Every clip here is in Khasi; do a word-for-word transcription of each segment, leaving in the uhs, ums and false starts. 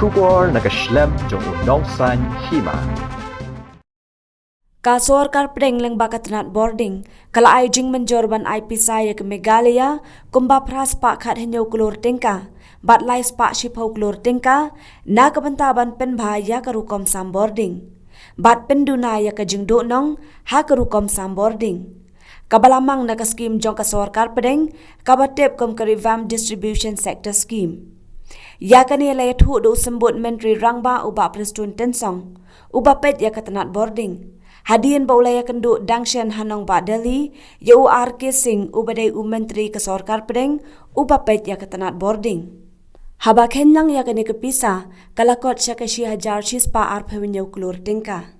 Khubor na ka shlem jong u nongsan hima. Ka sorkar pdeng lyngba ka tnat bording ka la ai jingmynjur ban ai pisa ïa ka Meghalaya kumba phra spah khat hynñiew klur tyngka bad lai spah shiphew klur tyngka na ka bynta ban pynbha ïa ka rukom sam bording bad pynduna ïa ka jingduhnong ha ka rukom sam bording. Kaba la mang na ka skim jong ka sorkar pdeng kaba tip kum ka Revamped Distribution Sector Scheme. Ïa kane la ïathuh da u symbud Myntri Rangbah u Bah Prestone Tynsong uba peit ïa ka tnat bording hadien ba u la ïakynduh dang shen ha nongbah Delhi ïa u R K Singh uba dei u Myntri ka sorkar pdeng uba peit ïa ka tnat bording. Haba khein lang ïa kane ka pisa ka la kot sha ka shi hajar shi spah arphew hynñiew klur tyngka.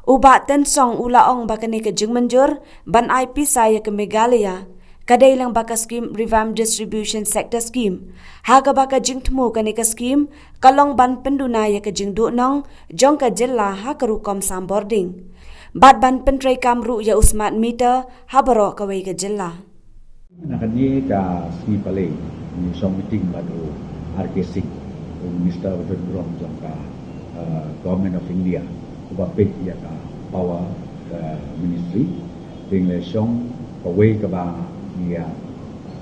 U Bah Tynsong u la ong ba kane ka jingmynjur ban ai pisa ïa ka Meghalaya ka dei lyngba ka skim Revamped Distribution Sector Scheme ha kaba ka jingthmu kane ka skim ka long ban pynduna ïa ka jingduhnong jong ka jylla ha ka rukom sam bording bad ban pyntreikam ruh ïa u smart meter ha baroh kawei ka jylla. Na kane ka sngi Palei ngi shong meeting bad u R K Singh, u Minister ba don burom jong ka, eh, Government of India uba peit ïa ka Power, eh, Ministry. Te ngi la shong, kawei kaba ngi ïa,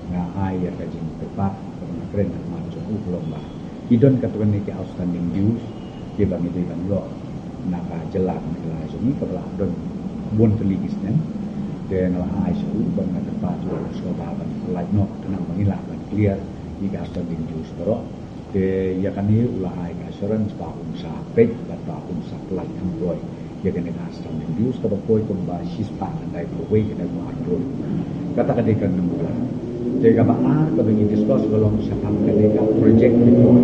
nga ai ïa ka jingkyrpad kaba nga kren ha khmat jong u ka long ba ki don katto katne ki outstanding dues kiba ngi dei ban ïoh na ka jylla ka Meghalaya jong ngi kaba la don bun tylli ki snem. Te nga la ai sha u ba nga kyrpad ïa u sngewbha ban lait noh khnang ba ngin lah ban clear ïa ki outstanding dues baroh. Te ïa kane u la ai ka assurance ba un sa peit bad ba un sa pyllait kham kloi ïa kane ka outstanding dues kaba poi kumba shispah khyndai phew wei khyndai phew ar klur. Kata ka dei ka number one. Te kaba ar kaba ngi discuss ka long shaphang kane ka project report.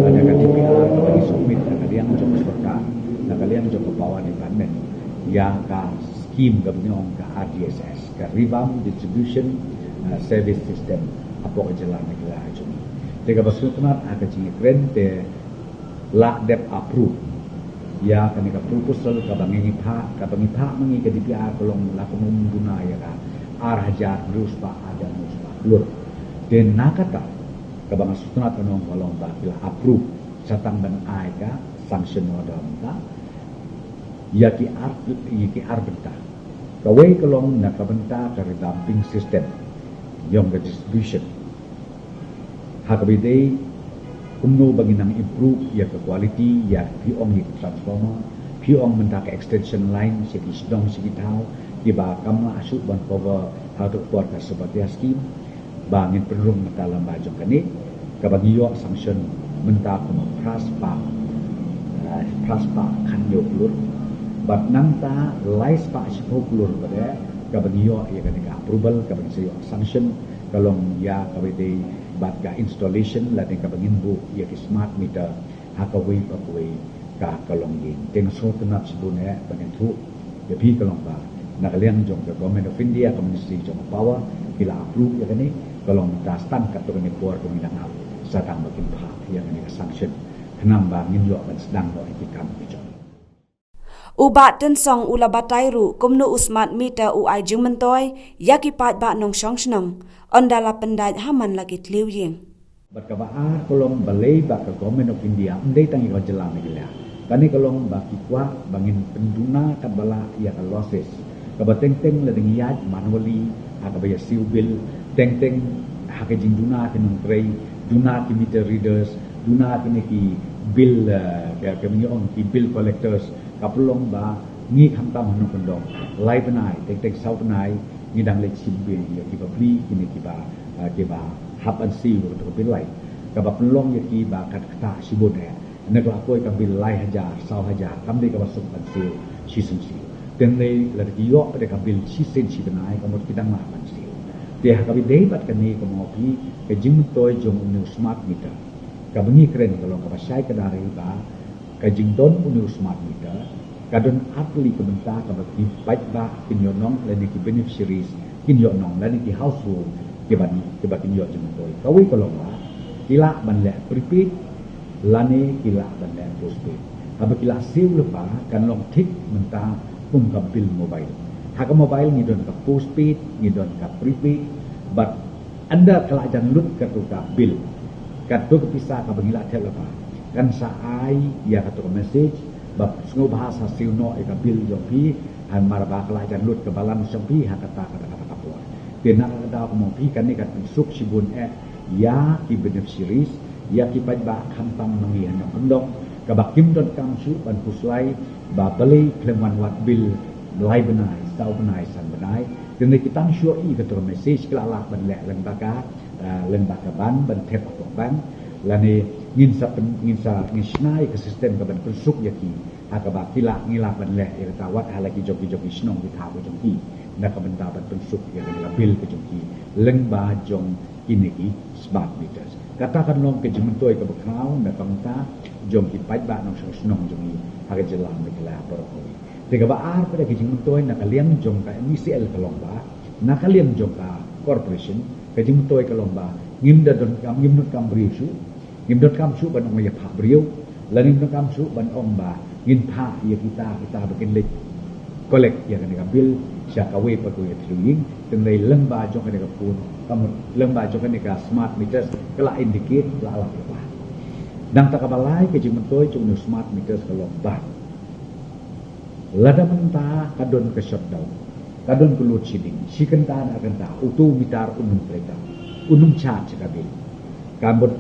Ka dei ka D P R kaba ngi submit na ka liang jong ka sorkar, na ka liang jong ka Power Department, ïa ka scheme kaba ngi ong ka R D S S, ka Revamped Distribution, uh, Service System hapoh ka jylla Meghalaya jong ngi. Te kaba sngewtynnat ha ka jingïakren te la dep approve ïa kane ka proposal kaba ngi phah, kaba ngi phah ma ngi ka D P R ka long la kumno duna ïa ka ar hajar hynriew spah ar hajar hynriew spah klur. Te na kata kaba nga sngewtynnat ka long ba ki la approve sa tang ban ai ka sanction order mynta ïa ki ar, ïa ki ar bynta. Kawei ka long na ka bynta ka revamping system jong ka distribution. Ha kaba ïadei kumno ba ngin nang improve ïa ka quality, ïa phi ong ïa ki transformer, phi ong mynta ka extension line sha ki shnong sha ki thaw kiba kam lah shuh ban cover ha kato ka por ka Sabatia scheme. Ba ngin pynrung mynta lyngba jong kane kaba ngi ïoh sanction mynta kumba phra spah, eh, phra spah khathynñiew klur bad nangta lai spah shiphew klur bad eh kaba ngi ïoh ïa kane ka approval kaba ngi sa ïoh sanction ka long ïa kaba ïadei bad ka installation lane kaba ngin buh ïa ki smart meter ha kawei pa kawei ka, ka longïing. Te nga sngewtynnat shibun eh ban ïathuh ïa phi ka long ba na ka liang jong ka Government of India, ka Ministry jong ka Power, ki la approve ïa kane, ka long mynta sa tang katto katne por kaba ngi dang ap sa tang ba kin phah ïa kane ka sanction khnang ba ngin ïoh ban sdang noh ïa ki kam ki jong. U Bah Tynsong u la batai ruh kumno u smart meter u ai jingmyntoi ïa ki paidbah nongshong shnong ynda la pyndait ha man la ki thliew ïing. Bad kaba ar ka long balei ba ka Government of India, ym dei tang ïa ka jylla Meghalaya. Kane ka long ba ki kwah ba ngin pynduna katba lah ïa ka losses. Kaba teng teng lada ngi ïaid manually ha kaba ïasiew bill, teng teng ha ka jingduna ki nongtrei, duna ki meter readers, duna kine ki bill, eh, ka, kaba ngi ong ki bill collectors, ka pynlong ba ngi khamtam ha nongkyndong lai bnai, teng teng saw bnai, ngi dang leit shim bill ïa kiba plie, kine kiba, ah, kiba hap ban siew ïa kato ka bill light. Kaba pynlong ïa ki ba kat ktah shibun eh. Nangta la poi ka bill lai hajar, saw hajar, kam dei kaba suk ban siew shisien siew. Te hynrei lada ki ïoh pat ka bill shisien shi bnai, ka mut ki dang lah ban siew. Te ha kaba ïadei bad kane ka mawphi, ka jingmyntoi jong une u smart meter kaba ngi kren ka long kaba shai kynda re ba ka jingdon une u smart meter ka don artylli ka bynta kaba ki paidbah kin ïohnong lane ki beneficiaries kin ïohnong lane ki household kiba, kiba kin ïoh jingmyntoi. Kawei ka long ba ki lah ban leh prepaid lane ki lah ban leh postpaid. Haba ki la siew lypa kan long thik mynta kum ka bill mobile. Ha ka mobile ngi don ka postpaid, ngi don ka prepaid, bad ynda ka la jan lut kato ka bill, kato ka pisa kaba ngi la thep lypa, Kan sa ai ïa kato ka message ba sngewbha sa siew noh ïa ka bill jong phi, namar ba ka la jan lut ka balance jong phi ha kata kata kata ka por. Te na ka daw kumno phi, kane kan pynsuk shibun eh ïa ki beneficiaries, ïa ki paidbah khamtam nongïalam, khamtam kaba kim donkam shuh ban pynslai ba balei khlem wan wad bill lai bnai, saw bnai, san bnai. Te ne ki tang shuh ïa kato ka message ka la lah ban leh lyngba ka, ah, lyngba ka bank, ban thep hapoh bank. Lane ngin sa pyn-, ngin sa, ngin shna ïa ka system kaban pynsuk ïa ki, ha kaba ki lah, ngi lah ban leh ïa kata wat ha la ki jong ki jong ki shnong ki thaw ki jong ki, na ka bynta ban pynsuk ïa ka bill ka jong ki lyngba jong kine ki smart meters. Kata kan long ka jingmyntoi kaba khraw na ka bynta jong ki paidbah nongshong shnong jong ngi ha ka jylla Meghalaya baroh kawei. Te kaba ar pat ka jingmyntoi na ka liang jong ka M E C L ka long ba, na ka liang jong ka corporation, ka jingmyntoi ka long ba ngim da donkam, ngim donkam briew shuh, ngim donkam shuh ban ong ïa phah briew, lane ngim donkam shuh ban ong ba ngin phah ïa kita kita ba kin leit collect ïa kane ka bill sha kawei pa kawei ka thriew ïing. Te hynrei lyngba jong kane ka phone, ka mut, lyngba jong kane ka smart meters ka la indicate, la lap ïa ba. Nangta kaba lai ka jingmyntoi jong une u smart meters ka long ba, lada mynta ka don ka shutdown, ka don ka load shedding, shi kynta na kynta, uto u meter un ym trei tam, un ym charge ka bill. Ka mut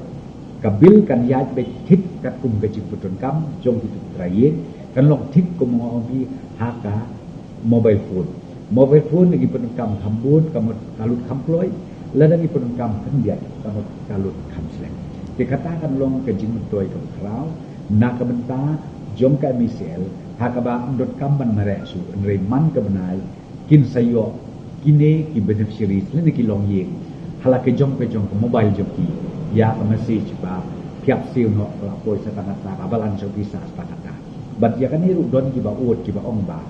ka bill kan ïaid beit thik katkum ka jingpyndonkam jong kito ki trai ïing, kan long thik kum nga ong phi ha ka mobile phone. Mobile phone ngi pyndonkam kham bun, ka mut ka lut kham kloi, lada ngi pyndonkam khyndiat, ka mut ka lut kham slem. Te kata kan long ka jingmyntoi kaba khraw na ka bynta jong ka M E C L, ha kaba ym donkam ban mareh shuh, hynrei man ka bnai kin sa ïoh kine ki beneficiaries lane ki longïing ha la ka jong ka jong ka mobile jong ki ïa ka message ba phi hap siew noh, ka la poi sa tang kata, ka balance jong phi sa tang kata. Bad ïa kane ruh don kiba ud kiba ong ba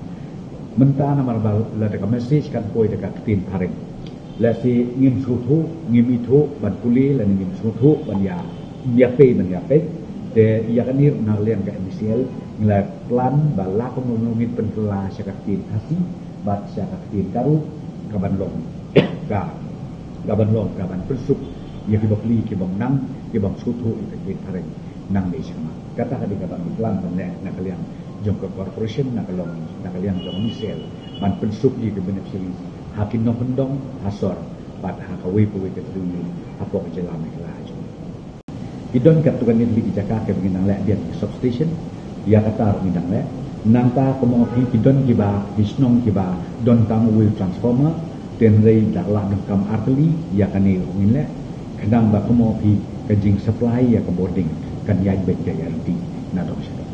mynta namar ba lada ka message kan poi da ka ktien phareng, lehse ngim sngewthuh, ngim ithuh ban pule lane ngim sngewthuh ban ïa, ïa pei ban ïa pei. Te ïa kane ruh na liang ka M E C L ngi la plan ba la kumno ngin pynkylla sha ka ktien Khasi bad sha ka ktien Garo, kaban long ka, kaban long kaban pynsuk ïa ki bapli ki bym nang, ki bym sngewthuh ïa ka ktien phareng nangne shakhmat. Kata ka dei kaba ngi plan ban leh na ka liang jong ka corporation, na ka long, na ka liang jong M E C L, ban pynsuk ïa ki beneficiaries ha ki nongkyndong, ha sor bad ha kawei pa kawei ka thriew ïing hapoh ka jylla Meghalaya jong ngi. Ki don katto katne tylli ki jaka kiba ngi dang leh biang ki substation, ïa kata ruh ngi dang leh. Nangta kumno phi, ki don kiba, ki shnong kiba don tang uwei u transformer, te hynrei da la donkam artylli, ïa kane ruh ngin leh. Khnang ba kumno phi ka jingsupply ïa ka bording kan ïaid beit ka ïa lynti na dong sha dong.